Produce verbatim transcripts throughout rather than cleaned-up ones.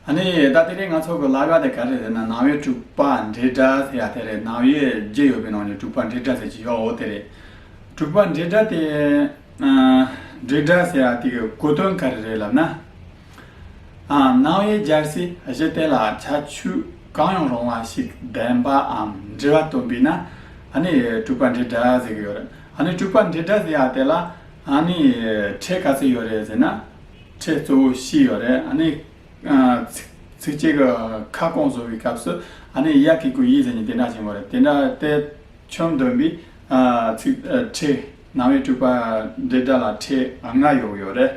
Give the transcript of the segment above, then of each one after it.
ཨ་ནི་ད་དེ་རིང་ང་ཚོ་གི་ལབ་ཡ་དེ་ག་རེ་རེད་ན། ནང་པའི་དྲུག་པ་འབྲེལ་སྒྲ་ཟེར་ཡ་དེ་རེད། ནང་པའི་བརྒྱད་ཡོད་པའི་ནང་ནས་དྲུག་པ་འབྲེལ་སྒྲ་ཟེར་གྱི་ཡོད། འོ་དེ་རེད། དྲུག་པ་འབྲེལ་སྒྲ་དེ། ཨ། འབྲེལ་སྒྲ་ཟེར་ཡ་དེ་གི་གོ་དོན་ག་རེ་རེད་ལབ་ན། ཨ། ནང་པའི་རྒྱལ་སྲས་གཞི་དེ་ལ་ཁྱད་ཆོས་གང་ཡང་རུང་བ་ཞིག་ལྡན་པའམ་འབྲེལ་བ་སྟོན་པས་ན། ཨ་ནི་དྲུག་པ་འབྲེལ་སྒྲ་ཟེར་གི་ཡོད་རེད། ཨ་ནི་དྲུག་པ་འབྲེལ་སྒྲ་ཟེར་ཡ་དེ་ལ་ཨ་ནི་ཕྲད་ག་ཚོད་ཡོད་རེད་ཟེར་ན། ཕྲད་གཙོ་བོ་བཞི་ཡོད་རེད། ཨ་ནི། ཨ། ཚིགས་ཚིགས་བཅད་ཀྱི་ཁ་སྐོང་བཟོ་བའི་སྐབས་སུ་ཨ་ནི་ཡ་གི་གུ་ཡི་ཟེར་ནས་དེ་འདྲ་བྱེད་དགོས་རེད། དེ་འདྲ་དེ་ཁྱོན་བསྡོམས་པའི། ཨ། ཚིག་ཨ། ཕྲད། ནང་པའི་དྲུག་པ་འབྲེལ་སྒྲ་ལ་ཕྲད་ལྔ་ཡོད་ཡོད་རེད།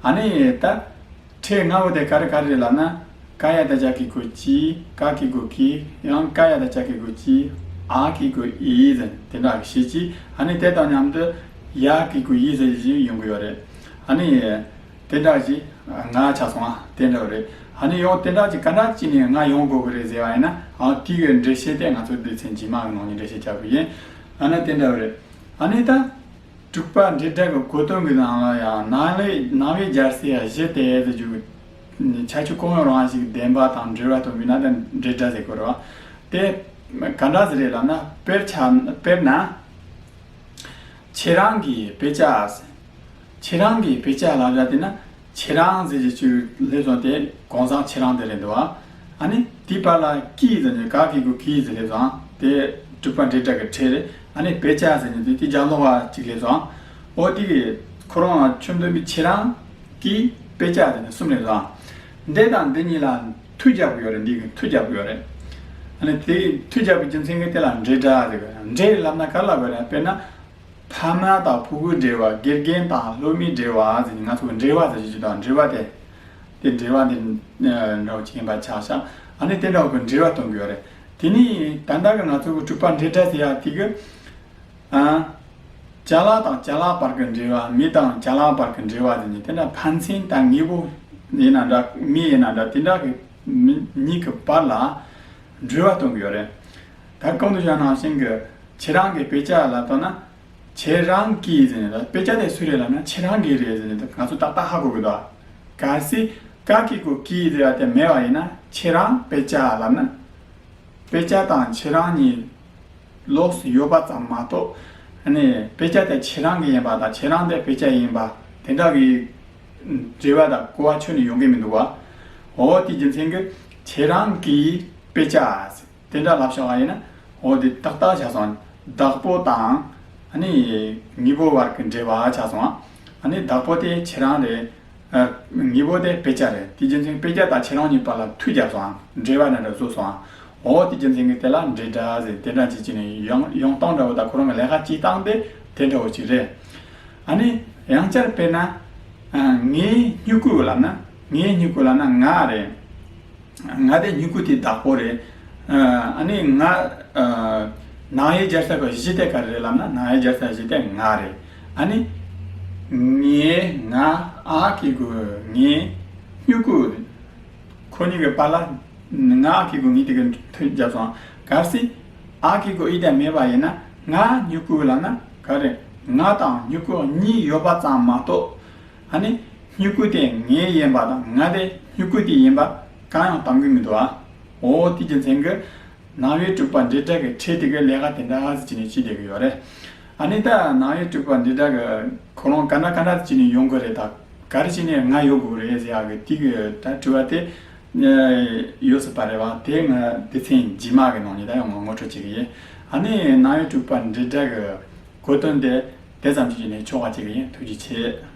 ཨ་ནི་ད་ཕྲད་ལྔ་བོ་དེ་ག་རེ་ག་རེ་རེད་ལབ་ན། ཀ་ཡ་བཏགས་ཀྱ་གི་གུ་ཀྱི། ག་གི་གུ་གི། ཡང་ཀ་ཡ་བཏགས་ཀྱ་གི་གུ་ཀྱི། འ་གི་གུ་འི་ཟེར་དེ་འདྲ་བྱེད་ཀྱི། ཨ་ནི་དེ་དང་མཉམ་དུ་ཡ་གི་གུ་ཡི་ཟེར་གྱི་ཡོང་གི་ཡོད་རེད། ཨ་ནི། དེ་འདྲ་ཞིག་ལྔ་ཆགས་སོང་ཨ། དེ་འདྲ་རེད། ཨ་ནི་ཡང་དེ་འདྲ་ཞིག་ག་འདྲ་བྱས་ནས་ལྔ་ཡོང་དགོས་ཀྱི་རེད་ཟེར་བ་ཡིན་ན། ཨ། དེ་གི་འགྲེལ་བཤད་དེ་ང་ཚོ་སྡེ་ཚན་རྗེས་མ་གི་ནང་ནས་འགྲེལ་བཤད་རྒྱག་དགོས་ཡིན། ཨ་ནི་དེ་འདྲ་རེད། ཨ་ནི་ད་དྲུག་པ་འབྲེལ་སྒྲ་གི་གོ་དོན་གི་ནང་ལ་ཡང་། ནང་པའི་ནང་པའི་རྒྱལ་སྲས་གཞི་དེ་ཟེར་རྒྱུ་ཁྱད་ཆོས་གང་ཡང་རུང་བ་ཞིག་ལྡན་པ་དང་འབྲེལ་བ་སྟོན་པས་ན་དེ་འབྲེལ་སྒྲ་ཟེར་དགོས་རེད་བ། དེ་ག་འདྲ་ཟིག་རེད་ལབ་ན། དཔེར་ཆ་དཔེར་ན། ཁྱེད་རང་གི་དཔེ་ཆ། ཁྱེད་རང་གི་དཔེ་ཆ་ལབ་ཡ་དེ་ན། ཁྱེད་རང་ཟེར་གྱི་ཅིག་སླེབས་སོང་། དེ་གང་ཟག་ཁྱེད་རང་དེ་རེད་འདུག་ཨ། ཨ་ནི་དེའི་བར་ལ་ཀྱི་ཟེར་ནས། ག་གི་གུ་གི་ཟེར་སླེབས་སོང་། དེ་དྲུག་པ་འབྲེལ་སྒྲ་གི་ཕྲད་རེད། ཨ་ནི་དཔེ་ཆ་ཟེར་ནས་དེ་དེ་རྒྱབ་ལོགས་པ་ཅིག་སླེབས་སོང་། འོ་དེ་གི་ཁོ་རང་ཁྱོན་བསྡོམས་པའི་ཁྱེད་རང་གི་དཔེ་ཆ་ཟེར་ནས་གསུམ་སླེབས་སོང་། འདི་དང་འདི་གཉིས་ལ་མཐུད་རྒྱག་གི་ཡོད་རེད། འདི་གི་མཐུད་རྒྱག་གི་ཡོད་རེད། ཨ་ནི་དེ་མཐུད་རྒྱག་པའི་རྒྱུ་མཚན་གྱིས་དེ་ལ་འབྲེལ་སྒྲ་ཟེར་གི་ཡོད་རེད། འབྲེལ་ལབ་ན་ག་ལབ་དགོས་རེད། དཔེར་ན། ཕ་མ་དང་ཕྲུ་གུའི་འབྲེལ་བ། དགེ་རྒན་དང་སློབ་མའི་འབྲེལ་བ་ཟེར་ནས་ང་ཚོ་གི་འབྲེལ་བ་ཟེར་གྱི་ཅིག་དང་། འབྲེལ་བ་དེ། དེ་འབྲེལ་བ་འདི་འདྲ་བོ་ཅིག་ཡིན་པ་ཆགས་ཤག་ཨ་ནི་དེ་འདྲ་བོ་གི་འབྲེལ་བ་སྟོན་གི་ཡོད་རེད། དེ་ནས་ད་ལྟ་གི་ང་ཚོ་གི་དྲུག་པ་འབྲེལ་སྒྲ་ཟེར་ཡ་དེ་གི། ཨ། ཅ་ལག་དང་ཅ་ལག་བར་གྱི་འབྲེལ་བ། མི་དང་ཅ་ལག་བར་གྱི་འབྲེལ་བ་ཟེར་ནས། དེ་འདྲ་ཕན་ཚུན་དང་དངོས་པོ་ཡིན་ན་འདྲ། མི་ཡིན་ན་འདྲ། དེ་འདྲ་གི་མི་གཉིས་ཀྱི་བར་ལ་འབྲེལ་བ་སྟོན་གི་ཡོད་རེད། ད་གོང་དུ་ཞུས་ནང་བཞིན་གྱི་ཁྱེད་རང་གི་དཔེ་ཆ་ལ་ལྟོས་ན། ཁྱེད་རང་གི་ཟེར་ནས། ད་དཔེ་ཆ་དེ་སུའི་རེད་ལབ་ན་ཁྱེད་རང་གི་རེད་ཟེར་ནས་ད་ང་ཚོ་ཏག་ཏག་ཧ་གོ་གི་འདུག་གལ་སྲིད་ག་གི་གུ་གི་ཟེར་བ་དེ་མེད་པ་ཡིན་ན། ཁྱེད་རང་དཔེ་ཆ་ལབ་ན། དཔེ་ཆ་དང་ཁྱེད་རང་གཉིས་ལོགས་སུ་ཡོད་པ་ཙམ་མ་གཏོགས། ཨ་ནི་དཔེ་ཆ་དེ་ཁྱེད་རང་གི་ཡིན་པ་དང་ཁྱེད་རང་དེ་དཔེ་ཆ་ཡིན་པ་དེ་འདྲ་གི་འབྲེལ་བ་དང་གོ་བ་ཁྱོན་ནས་ཡོང་གི་མི་འདུག་བ། འོ་དེ་རྒྱུ་མཚན་གྱིས་ཁྱེད་རང་གི་དཔེ་ཆ་དེ་འདྲ་ལབ་བཞག་པ་ཡིན་ན། འོ་དེ་ཏག་ཏག་ཆགས་སོང་། བདག་པོ་དང་ཨ་ནི་དངོས་པོ་བར་གྱི་འབྲེལ་བ་ཆགས་སོང་། ཨ་ནི་བདག་པོ་དེ་ཁྱེད་རང་རེད། ཨ། དངོས་པོ་དེ་དཔེ་ཆ་རེད། དེ་རྒྱུ་མཚན་དཔེ་ཆ་དང་ཁྱེད་རང་གཉིས་བར་ལ་མཐུད་རྒྱབ་སོང་། འབྲེལ་བ་འདྲ་འདྲ་བཟོས་སོང་། འོ་དེ་རྒྱུ་མཚན་གྱིས་དེ་ལ་འབྲེལ་སྒྲ་ཟེར། དེ་འདྲ་ཅིག་བྱས་ནས་ཡང་ཡང་སྟངས་འདྲ་བོ་དང་ཁོ་རང་གི་ལས་ཀ་བྱེད་སྟངས་དེ་དེ་འདྲ་བོ་ཅིག་རེད། ཨ་ནི་ཡང་བསྐྱར་དཔེར་ན། ཨ། ངའི་སྨྱུ་གུ་ལབ་ན། ངའི་སྨྱུ་གུ་ལབ་ན་ང་རེད། ང་དེ་སྨྱུ་གུ་དེའི་བདག་པོ་རེད། ཨ་ནི་ང་། ཨ། ནང་པའི་སྦྱར་ས་གི་གཞི་དེ་ག་རེ་རེད་ལབ་ན། ནང་པའི་སྦྱར་ས་གཞི་དེ་ང་རེད། ཨ་ནི་ངའི། ང་། འ་གི་གུ་ངའི། སྨྱུ་གུ། ཁོ་གཉིས་ཀྱི་བར་ལ་ང་གི་གུ་ངའི་དེ་གི་མཐུད་རྒྱབ་སོང་། གལ་སྲིད་འ་གི་གུ་འི་དེ་མེད་པ་ཡིན་ན། ང་སྨྱུ་གུ་ལབ་ན་ག་རེ། ང་དང་སྨྱུ་གུ་གཉིས་ཡོད་པ་ཙམ་མ་གཏོགས། ཨ་ནི་སྨྱུ་གུ་དེ་ངའི་ཡིན་པ་དང་ང་དེ་སྨྱུ་གུ་དེ་ཡིན་པ་གང་ཡང་སྟོན་གྱི་མི་འདུག་ཨ། འོ་དེ་རྒྱུ་མཚན་གྱིས་ནང་པའི་དྲུག་པ་འབྲེལ་སྒྲ་གི་ཕྲད་དེ་གི་ལས་ཀ་དེ་འདྲ་ཟིག་བྱས་ནས་བྱེད་བསྡད་ཀྱི་ཡོད་རེད། ཨ་ནི་ད་ནང་པའི་དྲུག་པ་འབྲེལ་སྒྲ་གི་ཁོ་རང་ག་འདྲ་ག་འདྲ་བྱས་ནས་ཡོང་གི་རེད། ད་ག་རེ་བྱས་ནས་ང་ཡོང་དགོས་རེད་ཟེར་ཡག་གི་དེ་གི་ད་དྲི་བ་དེ་ཡོད་སྲིད་པ་རེད་བ། དེ་ང་སྡེ་ཚན་རྗེས་མ་གི་ནང་ནས་ད་ཡང་ངོ་ངོ་སྤྲོད་བྱེད་ཀྱི་ཡིན། ཨ་ནི་ནང་པའི་དྲུག་པ་འབྲེལ་སྒྲ་གི་གོ་དོན་དེ་དེ་ཙམ་ཞིག་བྱས་ནས་ཆོག་པ་བྱེད་ཀྱི་ཡིན། ཐུགས་རྗེ་ཆེ།